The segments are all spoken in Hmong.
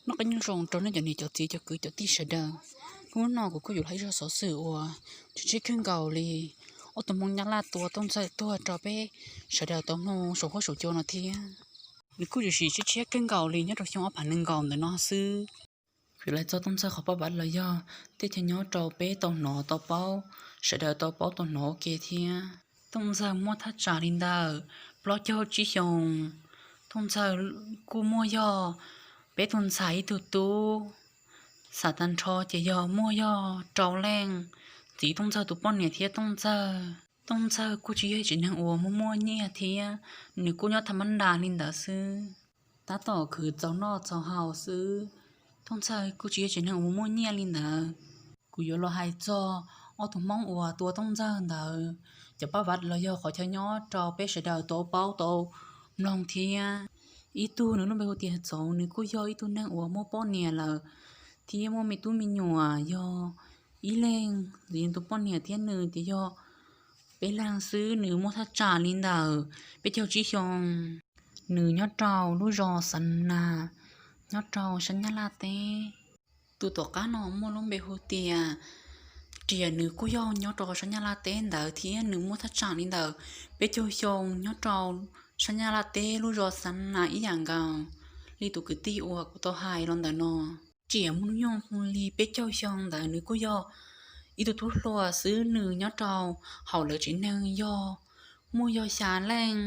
Noj qab nyob zoo rau nej cov niam cov txiv cov kwv cov tij sawv daws. Hnub no kuv kuj yuav los ib zaj xov xwm uas tshwm sim kawg nkaus li. Ob tug Hmoob Nyab Laj tua Tooj Ntxawg tuag rau peb sawv daws tau mloog saum huab saum cua no thiab. Nws kuj tshwm sim tshiab tshiab kawg nkaus li nyob rau xyoo ob phav nees nkaum ntawm no xwb. Vim lawv txog Tooj Ntxawg qhov paj vav los yog teb chaws nyob rau peb tau hnov tau paub, sawv daws tau paub tau hnov ua ke thiab. Tooj Ntxawg muaj thaj tsam li ntawm plaub caug tsib xyoos. Tooj Ntxawg kuj muaj yog peb tug ntxhais ib tug tub. Xav tag nrho ces yog muaj yog rau leej. Txiv Tooj Ntxawg tus poj niam thiab Tooj Ntxawg, Tooj Ntxawg kuj tsis yog tsev neeg uas muaj muaj nyiaj thiab, nws kuj nyob tham mab nras li ntawd xwb, tab tom khwv txaus noj txaus haus xwb. Tooj Ntxawg kuj tsis yog tsev neeg uas muaj muaj nyiaj li ntawd. Kuv yuav los hais txog ob tug Hmoob uas tua Tooj Ntxawg ntawd cov paj vav los yog qhov chaw nyob rau peb sawv daws tau paub tau mloog thiab. Ib tug nws lub npe hu tias Txoov, nws kuj yog ib tug neeg uas muaj poj niam lawm thiab muaj me tub me nyuam yog ib leeg, tus poj niam thiab nws ces yog peb leeg xwb. Nws muaj thaj tsam li ntawm peb caug tsib xyoo. Nws nyob rau lub zos Xav Nas, nyob rau sab Nyab Laj teb. Tus tom qab no muaj lub npe hu tias Riam, nws kuj yog nyob rau sab Nyab Laj teb ntawd thiab nws muaj thaj tsam li ntawm peb caug xyoo, nyob rau sab Nyab Laj teb lub zos Xav Nas ib yam nkaus li tus kwv tij uas kuv tau hais los ntawm no. Riam muaj hnub nyoog li peb caug xyoo ntawd nws kuj yog ib tug tub hluas xwb, nws nyob rau hauv lawv tsev neeg yog muaj yog xya leej.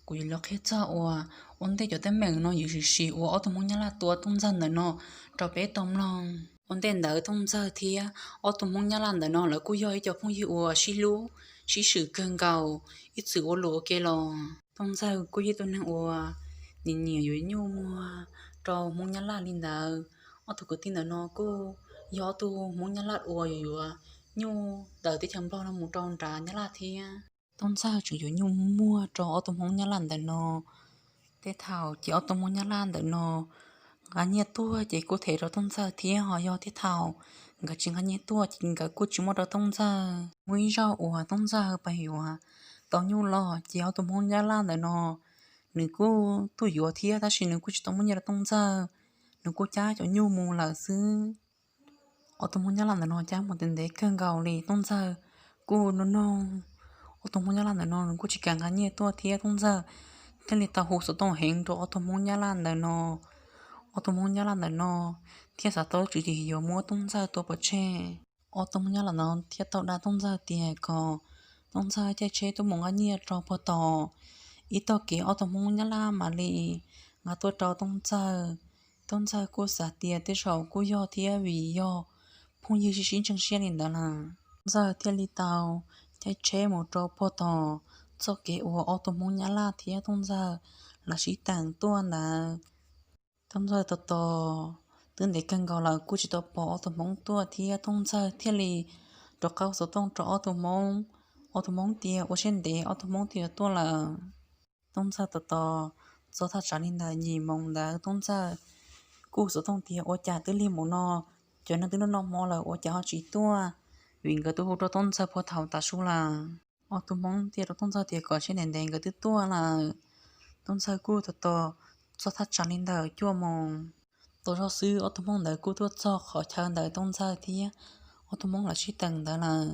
Kuv yuav los qhia txog uas ua ntej cov teeb meem no yuav tshwm sim uas ob tug Hmoob Nyab Laj tua Tooj Ntxawg ntawm no rau peb tau mloog. Ua ntej ntawd Tooj Ntxawg thiab ob tug Hmoob Nyab Laj ntawm no lawv kuj yog ib co phooj ywg uas sib hlub sib swm kawg nkaus, ib txwm ua luam ua ke los. Tooj Ntxawg kuj yog ib tug neeg uas nyiam nyiam yuav nyuj muag rau Hmoob Nyab Laj li ntawd. Ob tug kwv tij ntawm no kuj yog ob tug Hmoob Nyab Laj uas yuav yuav nyuj ntawm teb chaws Nplog no mus rau nrad Nyab Laj thiab. Tooj Ntxawg tseem yuav nyuj muag rau ob tug Hmoob Nyab Laj ntawm no. Tej thaum ces ob tug Hmoob Nyab Laj ntawm no nqa nyiaj tuaj ces kuj them rau Tooj Ntxawg thiab, ho yog tej thaum nkawd tsis nqa nyiaj tuaj ces nkawd kuj tsis muab rau Tooj Ntxawg. Muaj ib zaug uas Tooj Ntxawg pais yuav tau nyuj los ces ob tug Hmoob Nyab Laj ntawm no nws kuj tuaj yuav thiab, tab sis nws kuj tsis tau muab nyiaj rau Tooj Ntxawg, nws kuj cab cov nyuj mus lawm xwb. Ob tug Hmoob Nyab Laj ntawm no cab mus ntev ntev kawg nkaus li, Tooj Ntxawg kuj nug noog. Ob tug Hmoob Nyab Laj ntawm no nws kuj tsis kam nqa nyiaj tuaj thiab, Tooj Ntxawg thiaj li tau hu xov tooj heev rau ob tug Hmoob Nyab Laj ntawm no. Ob tug Hmoob Nyab Laj ntawm no thiaj xav tau lub tswv yim yuav muab Tooj Ntxawg tua pov tseg. Ob tug Hmoob Nyab Laj ntawm no thiaj tau dag Tooj Ntxawg tias kom Tooj Ntxawg caij tsheb tuaj mus nqa nyiaj rau puag tom ib tog kev, ob tug Hmoob Nyab Laj mam li nqa tuaj rau Tooj Ntxawg. Tooj Ntxawg kuj xav tias tej zaum kuj yog thiab vim yog phooj ywg sib sib ntseeg siab li ntawd lawm. Tooj Ntxawg thiaj li tau caij tsheb mus rau puag tom txoj kev uas ob tug Hmoob Nyab Laj thiab Tooj Ntxawg lawv sib teem tuaj ntawd. Tooj Ntxawg tos tos twb ntev kawg nkaus lawm kuj tsis tau pom ob tug Hmoob tuaj thiab, Tooj Ntxawg thiaj li rov qab hu xov tooj rau ob tug Hmoob. Ob tug Hmoob tias ua siab ntev ob tug Hmoob thiaj yuav tuaj lawm. Tooj Ntxawg tos tos txog thaj tsam li ntawm yim moos ntawd, Tooj Ntxawg kuj hu xov tooj tias ua cas twb lig npaum no, cov neeg twb noj noj hmo lawm ua cas ho tsis tuaj, vim nkawd twb hu rau Tooj Ntxawg puag thaum tav su lawm. Ob tug Hmoob thiaj rau Tooj Ntxawg tias kom siab ntev ntev nkawd twb tuaj lawm. Tooj Ntxawg kuj tos tos txog thaj tsam li ntawm cuaj moos. Tau zog xwb ob tug Hmoob ntawd kuj tuaj txog qhov chaw ntawm Tooj Ntxawg thiab ob tug Hmoob lawv sib teem ntawd lawm.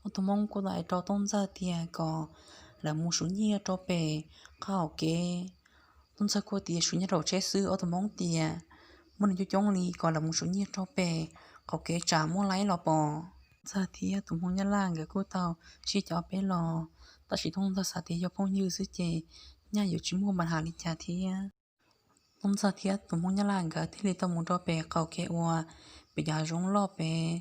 Ob tug Hmoob kuj tau hais rau Tooj Ntxawg tias kom lawv mus suav nyiaj rau pem qab hauv kev. Tooj Ntxawg kuj tias suav nyiaj rau tsheb xwb, ob tug Hmoob tias muaj neeg coob coob li kom lawv mus suav nyiaj rau pem qaum kev tsam muaj laib los pom. Ntxawg thiab tus Hmoob Nyab Laj nkawd kuj tau sib cav peb los, tab sis Tooj Ntxawg xav tias yog phooj ywg xwb ces nyaj yuav tsis muaj npa has li cas thiab. Tooj Ntxawg thiab tus Hmoob Nyab Laj nkawd thiaj li tau mus rau pem qaum kev uas pem cov hav zoov loj pem.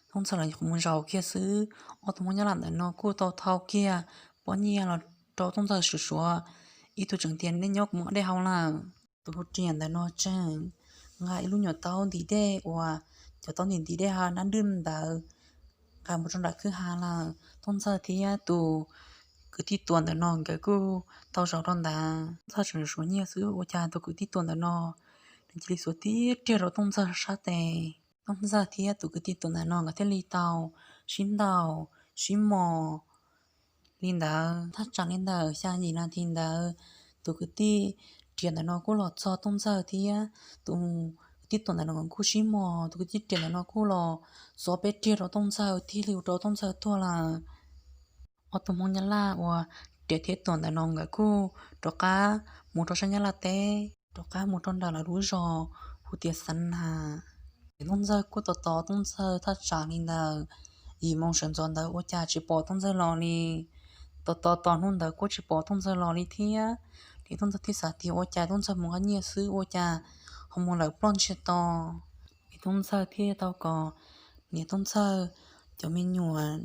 Tooj Ntxawg los mus zaum kiag xwb, ob tug Hmoob Nyab Laj ntawm no kuj tau thau kiag pob nyiaj los rau Tooj Ntxawg suav suav. Ib tug tseem tias nej nyob kuv mus dej haus lawm. Tus hu riam ntawm no tseem nqa ib lub nyuam taub ntim dej uas cov taub ntim ntim dej ha nab nrwj ntawd nqa mus rau nram kwj ha lawm. Tooj Ntxawg thiab tus kwv tij tuam ntawm no nkawd kuj tau zaum rau ntawd. Tooj Ntxawg tseem suav nyiaj xwb ua cas tus kwv tij tuam ntawm no nws cia li xuas tib riag rau Tooj Ntxawg sab tes. Tooj Ntxawg thiab tus kwv tij tuam ntawm no nkawd thiaj li tau sib ntaus sib mos li ntawd. Thaj tsam li ntawm xya yim nas this ntawd, tus kwv tij riam ntawm no kuj los txog Tooj Ntxawg thiab tus kwv Tib tuam ntawm no kuj sib mos, tus kwv tij riam ntawm no kuj los xuav peb riam rau Tooj Ntxawg thiaj li ua rau Tooj Ntxawg tuag lawm. Ob tug Hmoob Nyab Laj uas riam thiab tuam ntawm no nkawd kuj rov qab mus rau sab Nyab Laj teb, rov qab mus rau nram lawv lub zos hu tias Xav Nas. Niam Tooj Ntxawg kuj tos tos Tooj Ntxawg thaj tsam li ntawm yim moo sawv ntxov ntawd ua cas tsis pom Tooj Ntxawg los li. Tos tos tos hnub ntawd kuj tsis pom Tooj Ntxawg los li thiab. Niam Tooj Ntxawg thiaj xav tias ua cas Tooj Ntxawg mus qab nyiaj xwb ua cas ho mus lawm ploj ntsiag to. Niam Tooj Ntxawg thiaj tau kom niam Tooj Ntxawg cov me nyuam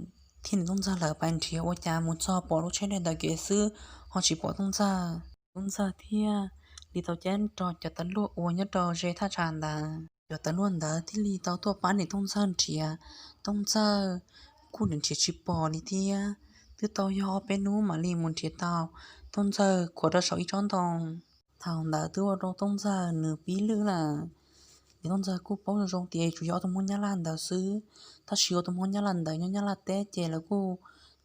thiab niam Tooj Ntxawg lawv pais nrhiav ua cas mus txog pom lub tsheb dej ntawd kev xwb ho tsis pom Tooj Ntxawg. Tooj Ntxawg thiaj li tau cab rau cov tas luaj uas nyob rau ze thaj tsam ntawd. Cov tas luaj ntawd thiaj li tau tuaj pab niam Tooj Ntxawg nrhiav. Tooj Ntxawg kuj nrhiav tsis pom li thiab. Twb tau yog ob peb hnub mam li mus nrhiav tau Tooj Ntxawg khuam rau saum ib tsob ntoo. Thaum ntawd twb ua rau Tooj Ntxawg nws pib lwj lawm. Niam Tooj Ntxawg kuj paub zoo zoo tias tsuas yog ob tug Hmoob Nyab Laj ntawd xwb, tab sis ob tug Hmoob Nyab Laj ntawd nyob Nyab Laj teb ces lawv kuj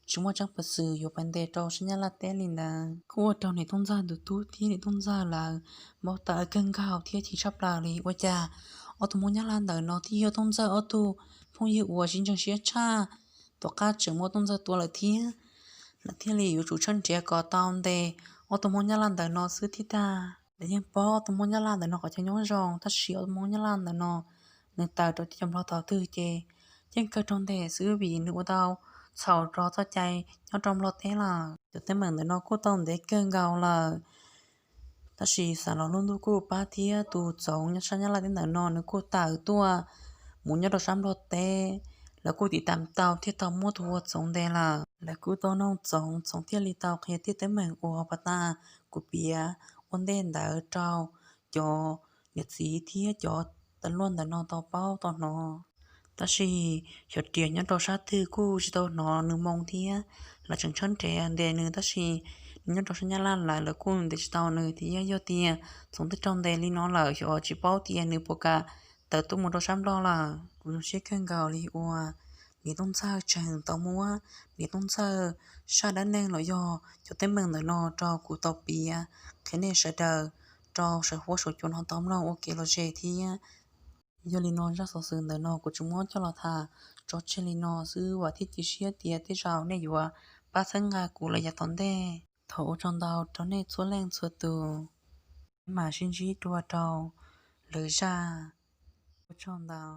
tsis muaj tsab peev xwm yuav pais ntes rau sab Nyab Laj teb li ntawd. Kuj ua rau niam Tooj Ntxawg tus tub thiab niam Tooj Ntxawg lawv npau taws kawg nkaus thiab chim tshaj plaws li. Ua cas ob tug Hmoob Nyab Laj ntawm no thiaj yog Tooj Ntxawg ob tug phooj ywg uas sib ntseeg siab tshaj, tom qab tseem muab Tooj Ntxawg tua lawm thiab. Lawv thiaj li yuav tsum tshawb nrhiav kom tau ntes ob tug Hmoob Nyab Laj ntawm no xwb thiab tag. Lawv yeej paub ob tug Hmoob Nyab Laj ntawm no qhov chaw nyob zoo, tab sis ob tug Hmoob Nyab Laj ntawm no nws tawm rau cov Nplog thaum twg ces yeej kawg raug ntes xwb vim nws ua tau txhaum rau txoj cai nyob rau Nplog teb lawm. Cov teeb meem ntawm no kuj tau ntev kawg nkaus lawm. Tab sis xam los lub ntuj kuj pab thiab tus Txoov nyob sab Nyab Laj teb ntawm no nws kuj tawm tuaj mus nyob rau sab Nplog teb. Lawv kuj tiv tam tau thiaj tau muab tus ua Txoov ntes lawm. Lawv kuj tau noog Txoov, Txoov thiaj li tau qhia tej teeb meem uas pas tas kuv piav ua ntej ntawd rau cov niam txiv thiab cov tas luaj ntawm no tau paub tau hnov. Tab sis xyov riam nyob rau sab twg kuj tsis tau hnov nws moo thiab. Lawv tseem tshawb nrhiav ntes nws tab sis nws nyob rau sab Nyab Laj lawm, lawv kuj ntes tsis tau nws thiab. Yog tias Txoov twb raug ntes li no lawm xyov tsis paub tias nws puas kam tawm tuaj mus rau sab Nplog lawm. Kuv zoo siab kawg nkaus li uas niam Tooj Ntxawg tseem tau muab niam Tooj Ntxawg sab dab neeg los yog cov teeb meem ntawm no rau kuv tau piav qhia nej sawv daws rau saum huab saum cua no tau mloog ua kev lom zem thiab. Yog li no zaj xov xwm ntawm no kuv tsuas muab coj los tham tso tseg li no xwb, vam thiab cia siab tias tej zaum nej yuav pab txhawb nqa kuv lawm yav tom ntej. Thov ua tsaug ntau rau nej txhua leej txhua tus, peb mam sib ntsib dua rau lwm zaj. Ua tsaug ntau.